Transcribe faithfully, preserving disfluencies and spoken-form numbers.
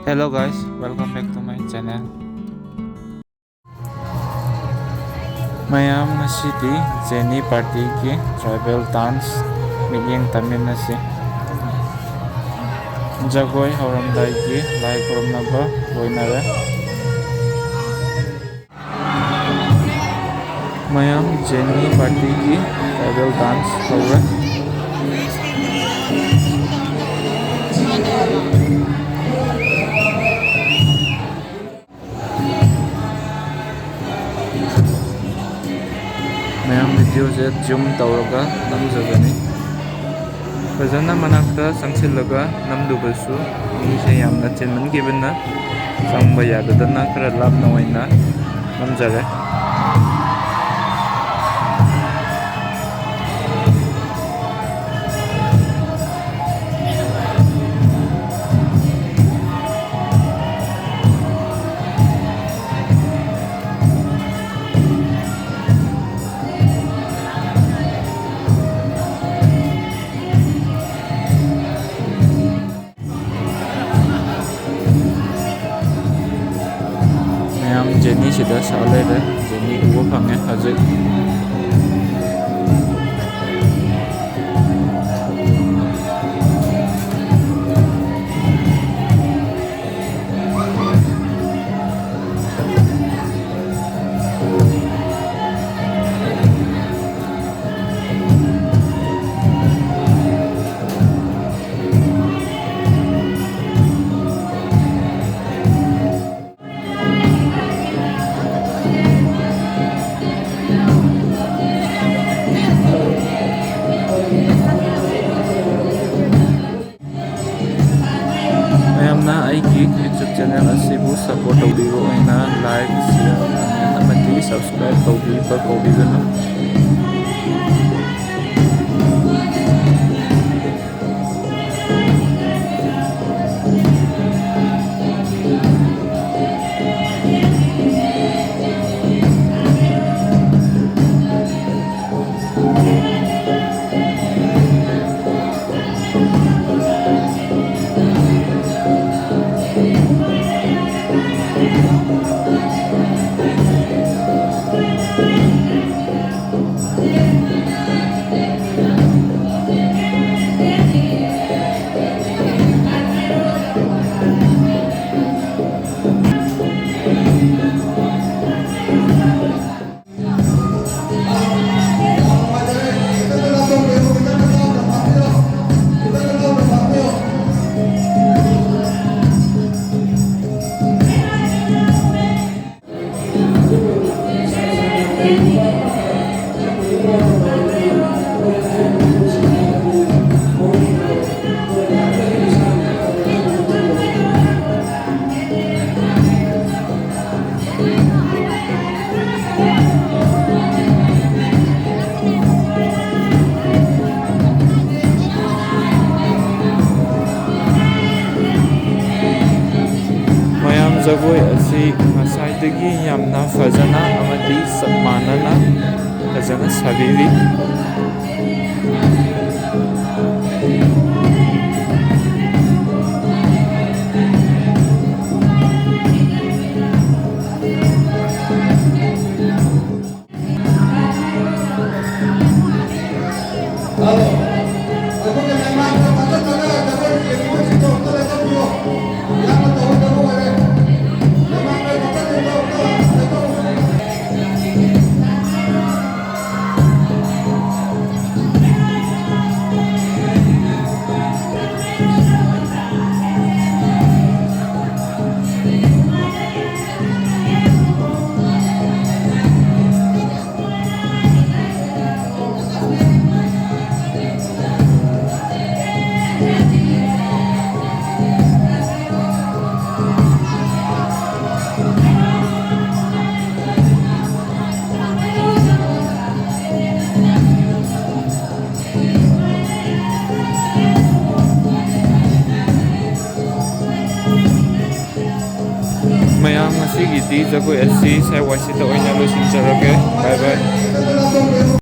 Hello guys, welcome back to my channel. ꯃꯌꯥꯝ, ꯉꯁꯤꯗꯤ Jenny ꯄꯥꯔꯇꯤꯒꯤ tribal dance ꯃꯤꯠꯌꯦꯡ ꯇꯝꯃꯤꯟꯅꯁꯤ꯫ ꯖꯒꯣꯏ ꯍꯧꯔꯝꯗꯥꯏꯒꯤ ꯂꯥꯏ ꯈꯨꯔꯨꯝꯅꯕ ꯂꯣꯏꯅꯔꯦ꯫ ꯃꯌꯥꯝ, ꯖꯦꯅꯤ ꯄꯥꯔꯇꯤꯒꯤ tribal dance ꯍꯧꯔꯦ꯫ ꯃꯌꯥꯝ, videoꯁꯦ zoom ꯇꯧꯔꯒ ꯅꯝꯖꯕꯅꯤ꯫ ꯐꯖꯅ ꯃꯅꯥꯛꯇ ꯆꯪꯁꯤꯜꯂꯒ ꯅꯝꯂꯨꯕꯁꯨ ꯃꯤꯁꯦ ꯌꯥꯝꯅ ꯆꯤꯟꯃꯟꯈꯤꯕꯅ ꯆꯪꯕ ꯌꯥꯗꯗꯅ ꯈꯔ ꯂꯥꯞꯅ ꯑꯣꯏꯅ ꯅꯝꯖꯔꯦ꯫ ꯃꯌꯥꯝ, ꯖꯦꯅꯤꯁꯤꯗ ꯁꯥ ꯂꯩꯔꯦ꯫ ꯖꯦꯅꯤ ꯎꯕ ꯐꯪꯉꯦ ꯍꯧꯖꯤꯛ꯫ ꯃꯌꯥꯝꯅ ꯑꯩꯒꯤ YouTube channel ꯑꯁꯤꯕꯨ support ꯇꯧꯕꯤꯕ ꯑꯣꯏꯅ like, share, comment ꯑꯃꯗꯤ subscribe ꯇꯧꯕꯤꯕ ꯀꯥꯎꯕꯤꯒꯅꯨ꯫ ꯖꯒꯣꯏ ꯑꯁꯤ ꯉꯁꯥꯏꯗꯒꯤ ꯌꯥꯝꯅ ꯐꯖꯅ ꯑꯃꯗꯤ ꯆꯞ ꯃꯥꯟꯅꯅ ꯐꯖꯅ ꯁꯥꯕꯤꯔꯤ꯫ ꯃꯌꯥꯝ, ꯉꯁꯤꯒꯤꯗꯤ ꯖꯒꯣꯏ ꯑꯁꯤ ꯁ꯭ꯋꯥꯏꯋꯥꯏꯁꯤꯗ ꯑꯣꯏꯅ ꯂꯣꯏꯁꯤꯟꯖꯔꯒꯦ꯫ ꯕꯥꯏ ꯕꯥꯏ꯫